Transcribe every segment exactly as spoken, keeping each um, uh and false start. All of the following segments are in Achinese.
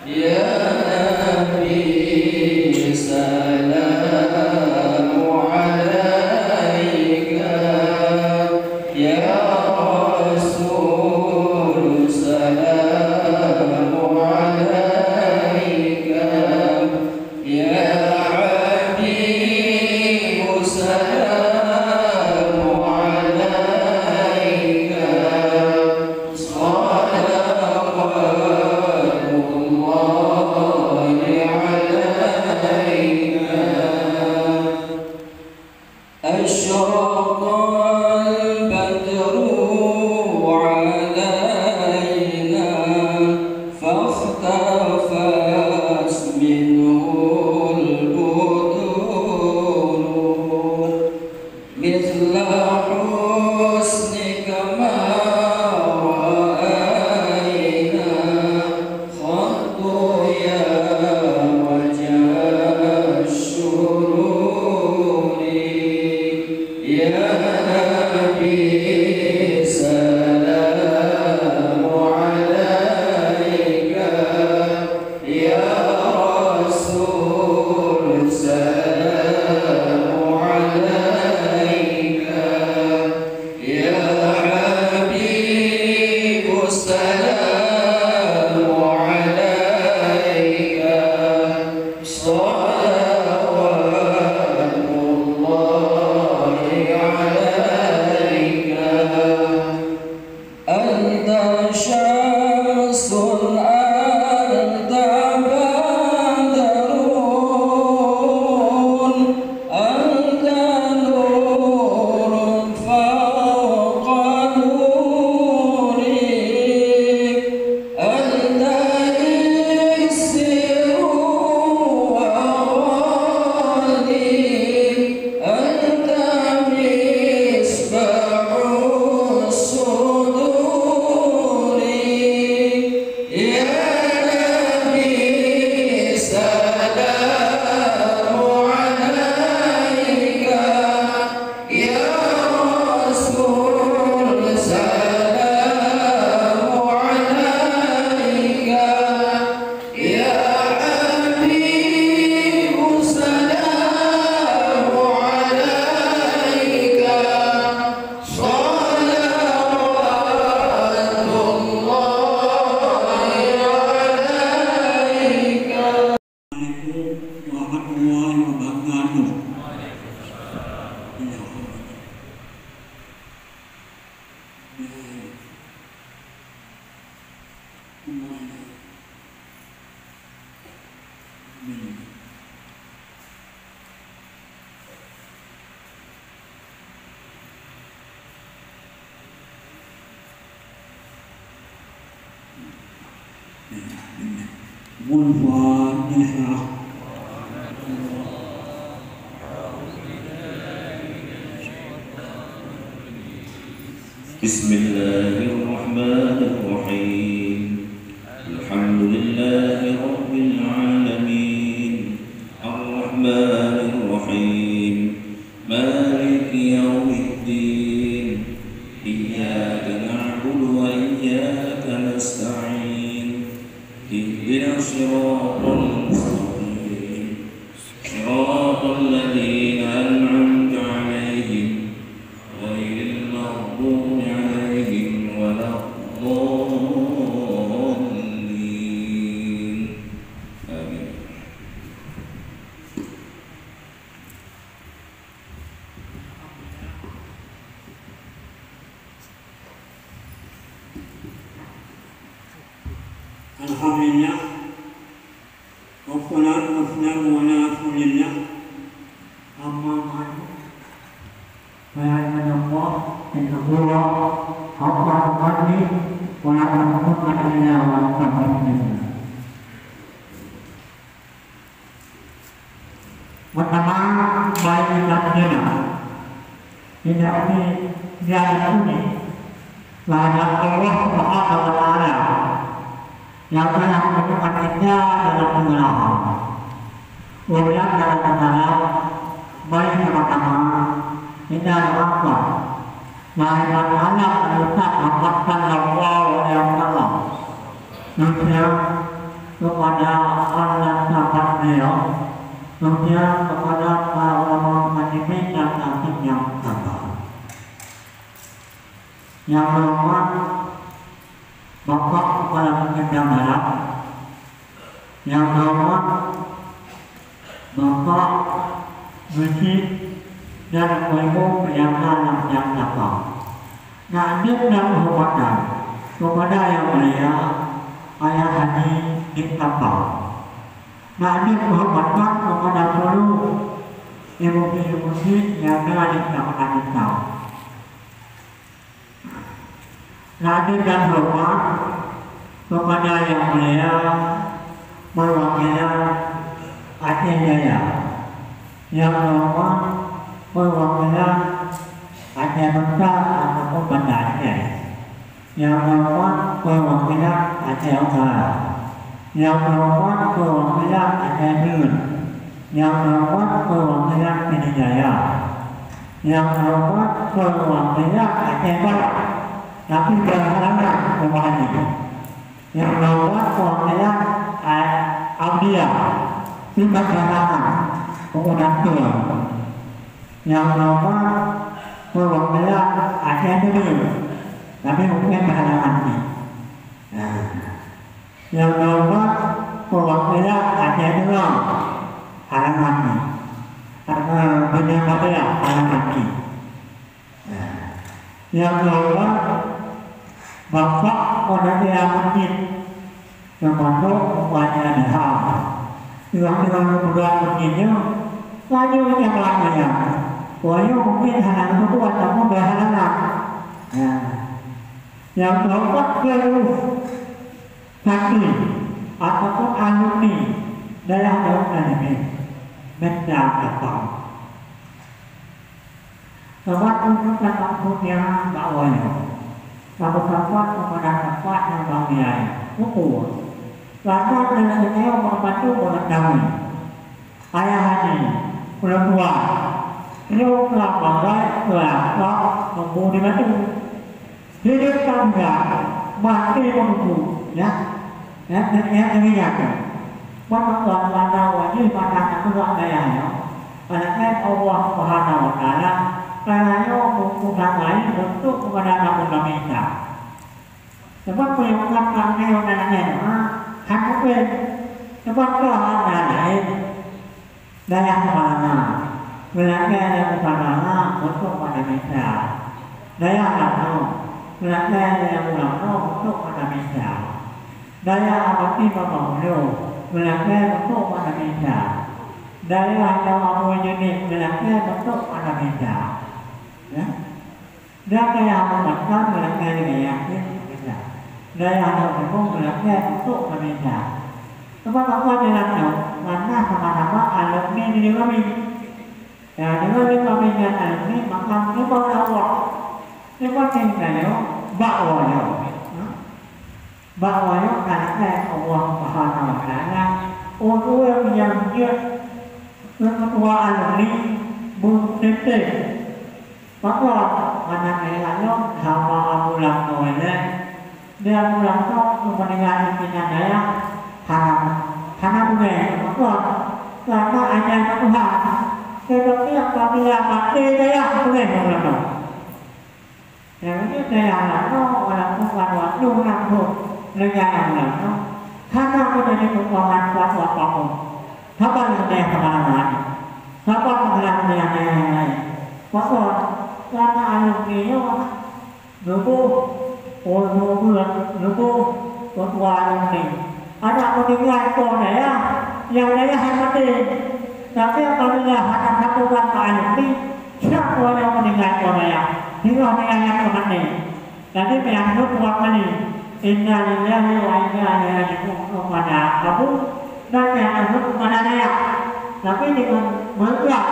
يا نبي سلام عليك، يا رسول سلام عليك، يا حبيب سلام عليك، صلوات الله عليك. أشرق البدر علينا فاختفت منه البدور، مثل حسنك ما رأينا قط يا وجه الشرور. يا نبي سلام عليك، يا رسول سلام عليك، يا حبيب سلام عليك، صلوات الله عليك. أنت شمس، أنت بدر، أنت نور فوق نوري، أنت إكسير وغالي، أنت مصباح الصدور. يا نبي سلام عليك، يا رسول سلام عليك، يا حبيب سلام عليك، صلوات الله عليك. Assalamualaikum warahmatullahi wabarakatuh. Al-Fatihah. بسم الله الرحمن الرحيم. الحمد لله رب العالمين. الرحمن الرحيم. مالك يوم الدين. إياك نعبد وإياك نستعين. اهدنا الصراط المستقيم. صراط الذين أنعمت عليهم غير المغضوب عليهم ولا الضالين. آمين. Alhamdulillah. Wassalatu wassalamu ala Rasulillah. Amma ba'du. Fa ya ibadallah, innallaha haqqan muqaddi wa la tamutunna illa wa antum muslimun. Pertama, baik kita mendengar. Tidak mungkin dia diakui. Kehadirat Allah Subhanahu wa Taala yang telah menempatkan kita dalam segala hal. Kemudian dalam segala hal, baik sama-sama kita doakan kehadirat Allah yang telah dapatkan Allah oleh Allah. Manusia Kepada Allah sahabat beliau, kemudian kepada para ulama hadirin dan hadirat yang berbahagia. Yang terhormat Bapak Kepala Bukit Barat, yang terhormat Bapak Geuchik dan Ibu-ibu pejabat nyang sapa. Nyan dan kehormatan kepada Yang Mulia Ayah Haji Dik Kapal. Nyan dan kehormatan kepada seluruh ibu-ibu nyang ada di Kecamatan Misau. Nyan dan hormat kepada Yang Mulia Perwakilan Aceh Jaya, yang hormat Perwakilan Aceh Besar ataupun Banda Aceh, yang hormat Perwakilan Aceh Utara, yang hormat Perwakilan Aceh Sireuen, yang hormat Perwakilan Pidie Jaya, yang hormat Perwakilan Aceh Barat, tapi berhalangan kembali. Yang hormat Perwakilan, eh, Audia, tapi berhalangan pengundang. Yang hormat Perwakilan Aceh Sireuen, tapi mungkin berhalangan ni. Nah. Yang terhormat perwakilan Aceh Tengah, Haram Mati. Karena benda masalah Haram Mati. Yang terhormat Bapak Panitia Masjid, termasuk umatnya ada. Tengah-tengah kemudian masjidnya, laju dia malam ayam. Wahyu mungkin hana kebuat, namun dah halangan. Ya. Yang terhormat seluruh santri ataupun alumni Dayah Daud Alimé, Menda Kapal. Sabab untuk kakak punya bak wayang. Sahabat-sahabat kepada tempat yang bang nilai. Ukur. Lantaran dalam nilai orang bantu orang tahu. Ayah Haji, ulôn tuan, nyoe ka banggai keu atra nunggu di batu. Hidup ka banggai, mati meungku, ya. Ya, ya, ya, ya, ya. Maka Allah Taala wajib mata nak teurak dayah nyoe. Anak Allah Subhanahu wa Taala, karena nyoe meungku lain untuk kepada namun meminta. Sebab peuyuh lam tanyoe na laén, ha, hana peue. Sebab Tuhan na laén. Dayah Samalanga, meulakée Dayah Samalanga untuk Padang Mita. Dayah Lamno, meulakée Dayah Lamno untuk Padang Mita. Dayah Abati Baba Ulo, meulakée untuk Padang Mita. Dayah Jawa Abu Jenik, meulakée untuk Padang Mita. Ya? Dan dayah Mekah meulakée dayah Mesir. Dayah Roma meulakée untuk Malaysia. Teuma apa dalam nyoe, karena sama-sama alumni di Jerman. Ya, dengan lima miliar alumni, maka lima awak. Lima tinggal nyoe, bak wayang. Bak wayang anak Allah Subhanahu wa Taala, ureuëng nyang jeuet keu ketua alumni beuteuntèe. Pakon hana keuneuk nyoe haba Abu Lam Noe lé? Di Abu Lam Noe keu meuninggai pimpinan dayah hana, hana beungéh. Pakon? Karena ajaran Tuhan. Tetapi apabila maté dayah beungéh Abu Lam Noe. Nyang nyoe dayah Lam Noe, walaupun ban watèe lam neugara Lam Noe, hana meunjadi peungaman kuat apapun. Haba nyang dayah Samalanga nyoe. Haba peungaman dayah-dayah nyang laén. Pakon? Karena alumni nyoe neuboh, oh, neuboh, neuboh ketua alumni. Adak meuninggai po dayah, nyang dayah hana maté. Tapi apabila hana satu ban alumni, siapa yang meuninggai po dayah? Singoh dayah nyang maté. Jadi, meunyambut dua kali, "Inna lillahi wa inna ilaihi raji'un" kepada Abu, dan meunyambut kepada dayah. Tapi dengan meureulak,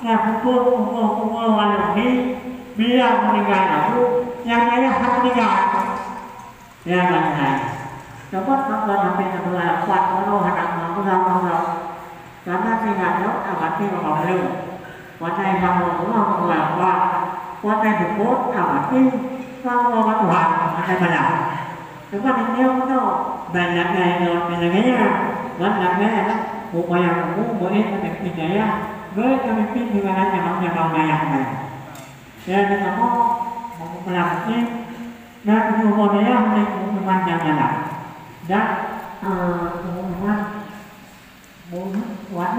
na peubuet umu-umu alumni, bila meuninggai Abu, nyang dayah hana meuninggai. Ya, bangai. Coba kalau nanti kedua empat, kalau anak mau, mau, mau. Karena tinggal nyoe, abati Baba Belum. Watèe nyang Allah, Allah, Allah. Watèe jemput, abati, kalau Allah Tuhan, watèe malam. Teuma di nyoe meunoe, ban lagèe nyoe, ban lagèe nyan, ban lagèe nyan, upaya kamoe meu'en keu peucaya, bèk keumimpén deungon nyamang-nyamang dayah nyan. Ya, di kamoe, meunyoe meunan, na tujoh boh dayah lé pengumuman nyang galak. Dan, eh, pengumuman Buet,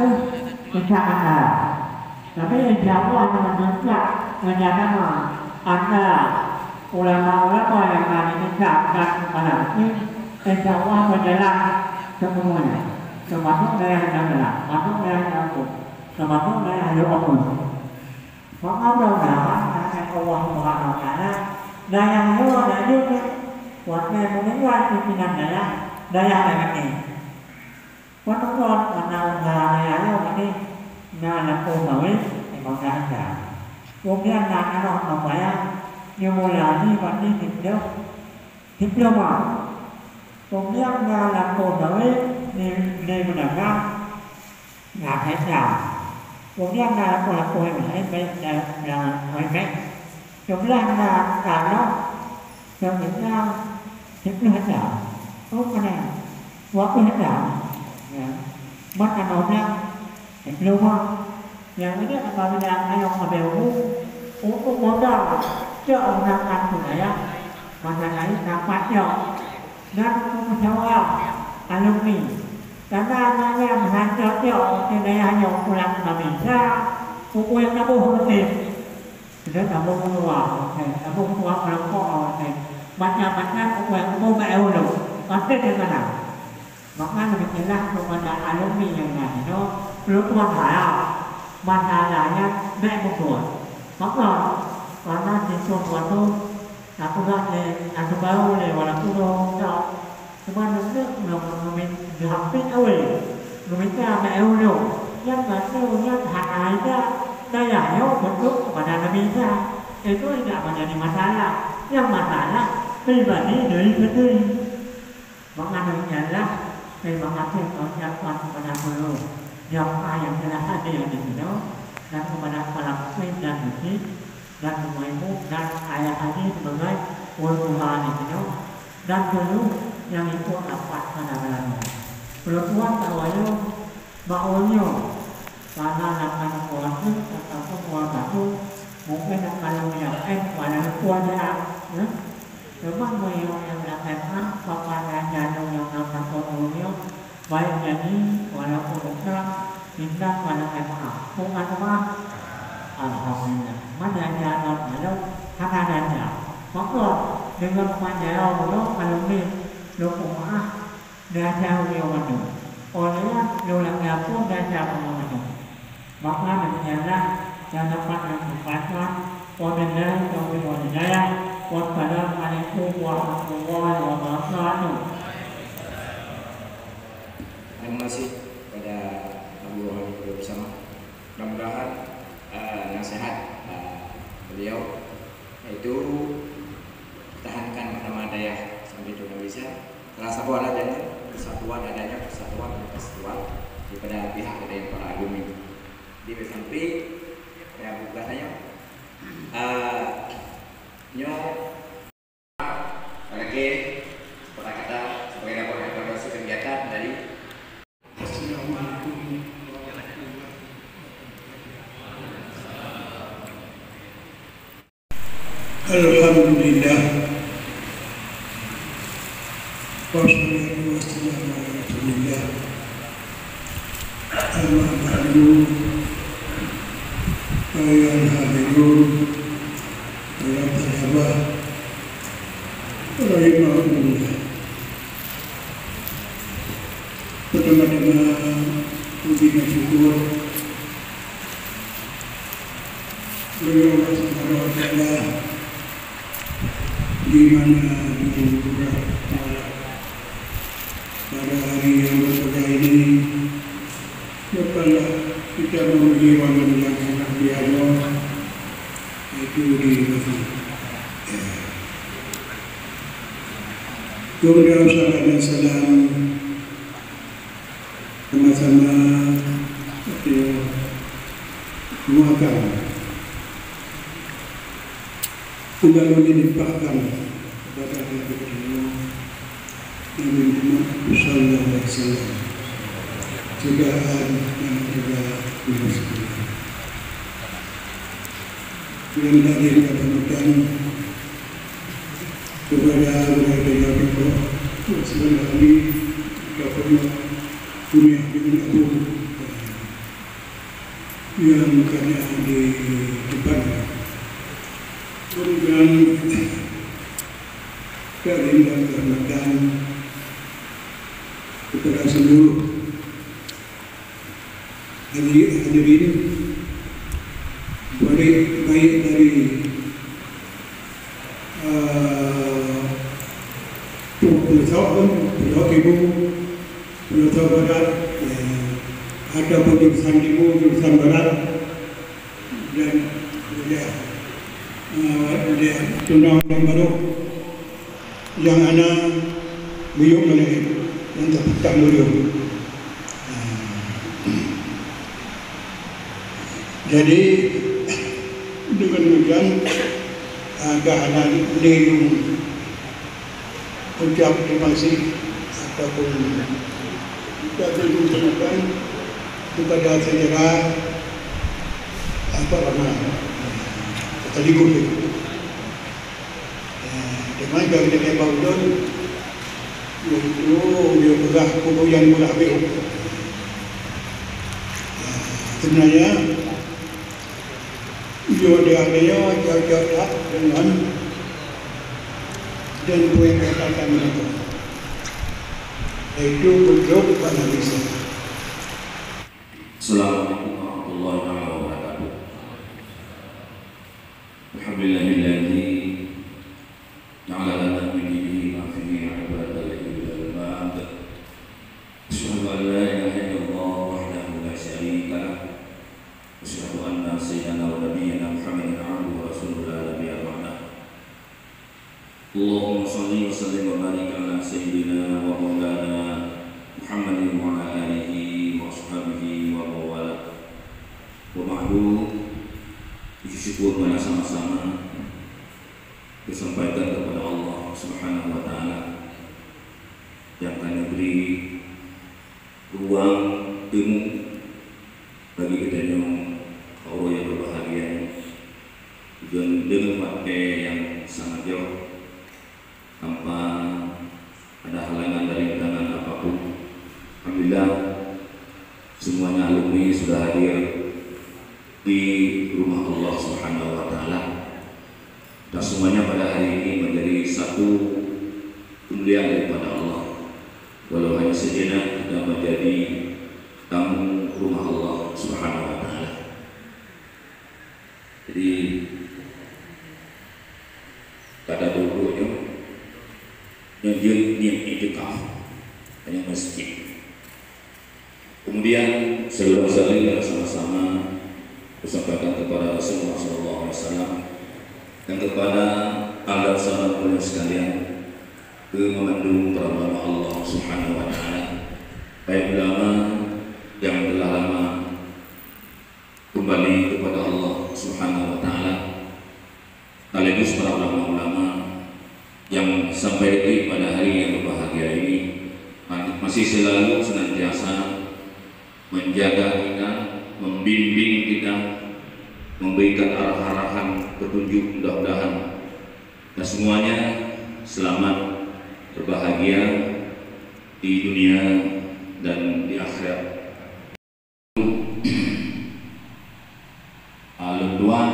insya Allah. Tapi insya Allah, nyoe seuntak, ngon nyang sama, antara ulama-ulama nyang na di Indonesia dan kepala masjid, insya Allah berjalan semuanya. Termasuk dayah Nanggroe, termasuk dayah Nanggroe, termasuk dayah Lhokseumawe. Maka mudah-mudahan, Allah Subhanahu wa Taala, dayah nyoe, dayah nyoe, watèe meuninggai pimpinan dayah, dayah laén. Wan-wan mata usaha nyan nyoe maté na lakoe kawé, memang na enda. Kemudian na aneuk ngon payah, nyoe mula ni maté diplom-, diploma. Kemudian na lakoe kawé, ni, ni meudagang, na enda. Kemudian na lakoe-lakoe laén, baik da-, da-, baik. Seublah na tanoh, seublah na siplôh hekta. Oh, keunan dua ploh hekta. Ya. Mat tanoh blang, siplôh mah. Nyang nyoe apabila ayong abée umu, untuk modal, cok aneuk angkut ayah, masa laén dapat cok. Dan untuk musyawarah alumni. Karena aneuk nyan hana cok, di dayah nyoe pulang Indonesia, untuk yang naboh rutin. Lheueh tabông luwa, eh, tabông luwa kelompok awak nyan. Macam-macam ureueng tabông bak ulôn. Pasti dia kena. Maka demikianlah kepada alumni nyang na inoe, ulôn tuan harap masalah nyan bèk meubuet. Maka, karena di suatu waktu, aku rasa lé, aku baru lé, walaupun dah Teuma neuk-neuk ngon geuhapit awé, geumita bak ulôn, nyan masa nyan hana ida dayah nyoe beutôi keupada Nabi Isa. Itu tidak menjadi masalah. Yang masalah pribadi diri sendiri. Maka demikianlah, terima kasih kami ucapkan kepada guru Jafar yang telah hadir di sini dan kepada para muslim dan muslim. Dan ibu-ibu dan ayah haji sebagai ulama di sinoe, dan dulu nyang ikut rapat pada malam nyoe. Ulôn tuan tawoe bak ulôn nyoe, karena lapan kuasa ataupun kuasa tu mungkin akan lebih yakin pada kuasa, ya. Cuma beliau yang datang, ah, paparan nyang nyang nyang nyang nyang nyang nyang nyang, baik jadi walaupun bukan, intan pada M A. Bukan apa? Alhamdulillah. Mana ada anak malu, hana ada. Maka dengan panyaya ulo alumni, lo pemaah, diajar ulo madu. Oleh lo lagi pun diajar ulo madu. Maka demikianlah yang dapat kami sampaikan. Wabillahi taufiq wal hidayah. Wassalamualaikum warahmatullahi wabarakatuh. Terima kasih kepada Abu Rohani Pondok Bersama. Mudah-mudahan, eh, nasihat, eh, beliau, yaitu pertahankan pertama dayah sampai tu Nabi Isa. Salah satu adanya persatuan, adanya persatuan dan persatuan daripada pihak dari para alumni. Di sampai, ya, bukan hanya, eh, nyoe, lagi, kata-kata sebagai laporan evaluasi kegiatan dari Assalamualaikum warahmatullahi wabarakatuh. Alhamdulillah. Wassalatu wassalamu ala Rasulillah. Amma ba'du. Ayuhal hadirun, para sahabat, rahimakumullah. Pertama-tama, puji dan syukur bagi Allah Subhanahu wa Taala, di mana di bulan malam pada hari yang berbahagia ini, dapatlah kita memenuhi ramadan yang sangat mulia, yaitu di masjid. Kemudian, salam dan salam sama-sama kita doakan. Lalu dilimpahkan kepada Nabi kita, Nabi Muhammad sallallahu alaihi wasallam. Ceugahan nyang teuga nyang seutia. Nyang tadi ka peunutan kepada gurée-gurée pokok, sebenarnya ka peunuh dunia dengan aku. Nyang ka na di depan. Kemudian, keuhormatan kepada seluruh hadirin, baik, baik dari, eh, Pulau Jawa, Pulau Timur, Pulau Jawa Barat, ya, ataupun jurusan Timur, jurusan Barat, dan wilayah, eh, wilayah Tuna dan Barô nyang hana miyueb malée nyang teupeutang mulia. Jadi, deungon demikian, eh, ka hana lé lôn ucap terima kasih ataupun ucap terima kasih kepada saudara, apa nama, sekaligus. Eh, teuma bak geutanyoe bak ulôn, yaitu dia peugah kubu nyang meulah habéh. Eh, sebenarnya, Yo, dia, dia, dia, dia, dia, dengan, dan kue katakan itu. Itu bentuk pada Nabi Isa. Assalamualaikum warahmatullahi taala wabarakatuh. Alhamdulillahilladzi ja'ala lana min dinihi ma fihi ibadatul ibadul mad. Asyhadu an la ilaha illallah wahdahu la syarika lah. Asyhadu anna sayyidana wa nabiyyana Muhammadan abduhu wa rasuluhu la nabiyya ba'dah. Allahumma shalli wa sallim wa barik ala sayyidina wa maulana Muhammadin wa ala alihi wa ashabihi wa mawala. Wa ba'du, puji syukur marilah sama-sama disampaikan kepada Allah Subhanahu wa Ta'ala nyang ka neubri ruang teumu bagi geutanyoe, uroe nyang berbahagia nyoe, deungon, deungon watée nyang sangat jroh, tanpa ada halangan dan rintangan apapun. Alhamdulillah, semuanya alumni sudah hadir di rumah Allah Subhanahu wa Ta'ala. Dan semuanya pada hari ini menjadi satu kemuliaan daripada Allah. Walau hanya sejenak kita menjadi tamu rumah Allah Subhanahu wa Ta'ala. Jadi, kata dulu nyoe, nyoe jeuet niet iktikaf, hanya masjid. Kemudian, seluruh saling dan sama-sama kusampaikan kepada Rasulullah sallallahu alaihi wasallam dan kepada al dan sahabat mulia sekalian, ke mengandung para ulama Allah Subhanahu wa Ta'ala, baik ulama yang telah lama kembali kepada Allah Subhanahu wa Ta'ala, sekaligus para ulama-ulama yang sampai detik pada hari yang berbahagia ini masih selalu senantiasa menjaga kita, membimbing kita, memberikan arah-arahan petunjuk, mudah-mudahan kita semuanya selamat, berbahagia di dunia dan di akhirat. Alun tuan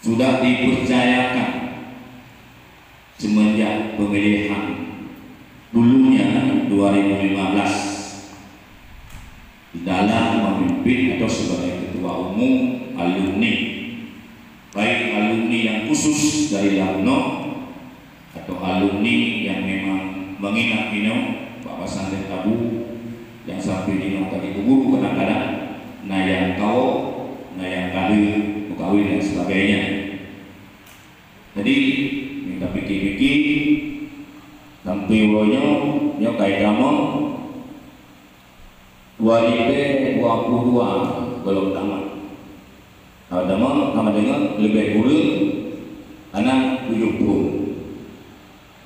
sudah dipercayakan semenjak pemilihan dulunya dua ribu lima belas di dalam memimpin atau sebagai ketua umum alumni, baik alumni yang khusus dari Lamno atau alumni yang memang menginap inong bak pesantren tabu yang sampai di inong tadi guru kadang-kadang na yang kawok, na yang kali meukawen dan sebagainya. Jadi, minta pikir-pikir sampai uroe nyoe, nyoe kai tamong dua ribu dua puluh dua belum tamat. Kalau deungoe, kamu dengar lebih kurang anak tujuh puluh.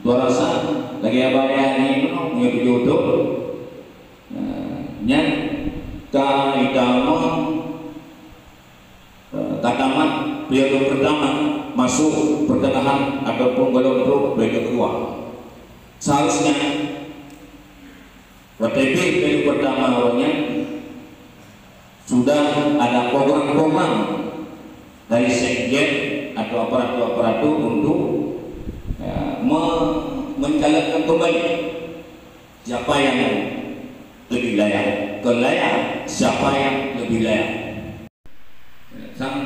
Dua rasa Lagèe abang ayah nyoe, meunyoe tujoh thôn, eh, nyan ka itamong, eh, ka tamat periode pertama, masuk pertengahan ataupun gohlom trok periode kedua. Seharusnya, watèe bit periode pertama awaknyan sudah ada program-program dari sekjen atau aparatur-aparatur untuk, ya, me-, mencalonkan kembali siapa yang lebih layak. Bukan layak, siapa yang lebih layak. Sang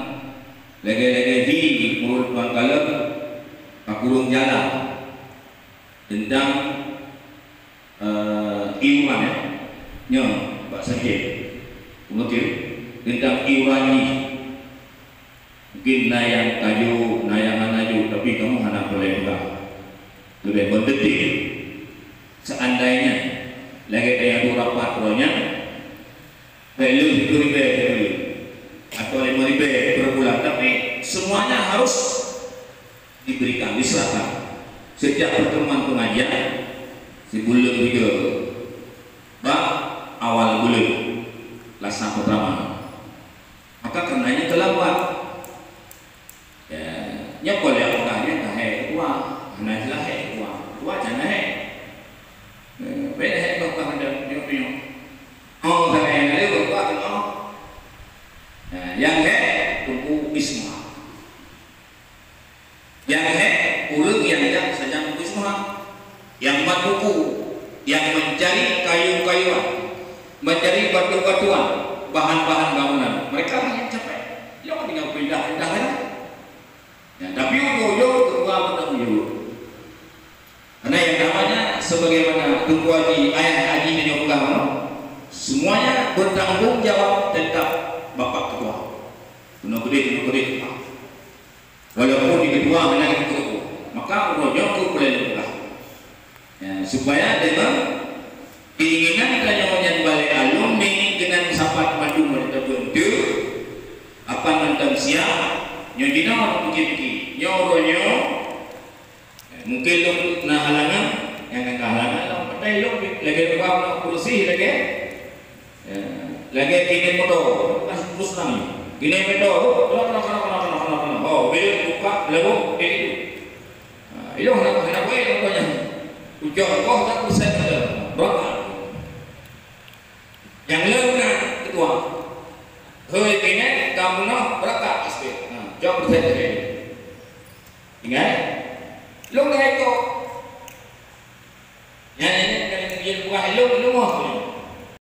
lagèe-lagèe di mulut bangkalon, pakurung jalan tentang eh, iuran, ya. Nyoe, bak subjek. Mungkin tentang iuran jih. Mungkin na nyang ka jok, na nyang hana jok, tapi kamoe hana peureulèe peugah. Leubeh meudetik. Seandainya lagèe nyang duek rapat uroe nyan, bèk lheueh sikuribèe per buleuen, atau limong ribèe per bulan, tapi semuanya harus diberikan, diserahkan. Setiap pertemuan pengajian, sibuleuen tiga, bak awal buleuen, Selasa pertama. Maka karenanya terlambat. Ya, nyoe kon lé apakah nyan ka hék ketua, hana istilah hék ketua. Ketua can hék. Eh, bèk hék keu apakah nyoe, nyoe, nyoe. Oh, ka hék, nyoe, nyoe, nyoe. Nah, nyang hék Teungku Isma. Nyang hék ureueng nyang jak sajan Teungku Isma. Nyang mat buku, nyang mencari kayu-kayuan, mencari batu-batuan, bahan-bahan bangunan. Mereka lah yang capai. Nyoe tinggal pindah-pindah saja. Ya, tapi ujong-ujong ketua bertanggung jawab. Karena yang namanya sebagaimana Teungku Haji, ayah Haji dan yang ulama, semuanya bertanggung jawab tetap Bapak Ketua. Kena gede, kena gede. Walaupun di ketua hana di ketua, maka uroe nyoe keu peureulèe lôn peugah. Ya, supaya deungon keinginan tanyoe nyan balèe alumni keunan sapat mandum meunyoe teupeu enteuk, apan mantong siap, nyoe jinoe pikir-pikir. Nyoe uroe nyoe, mungkin lôn na halangan, nyang ka halangan lôn, padahai lôn lagèe ureueng beureusi lagèe Ya. Lagèe keunan moto, pas terus nang. Keunan moto, kena, kena, kena, kena, kena, kena, kena. Oh, bila buka, lalu, eh, itu. Ha, itu nak, nak buat apa nyan? Ucok koh tak persen ada. Berapa? Nyang le na ketua. Hei, keunan, kamoe na berapa aspek? Ha, ucok persen tadi. Ingat? Lôn dah ikut. Nyan, nyan, nyan, nyan buah ilok, ilok.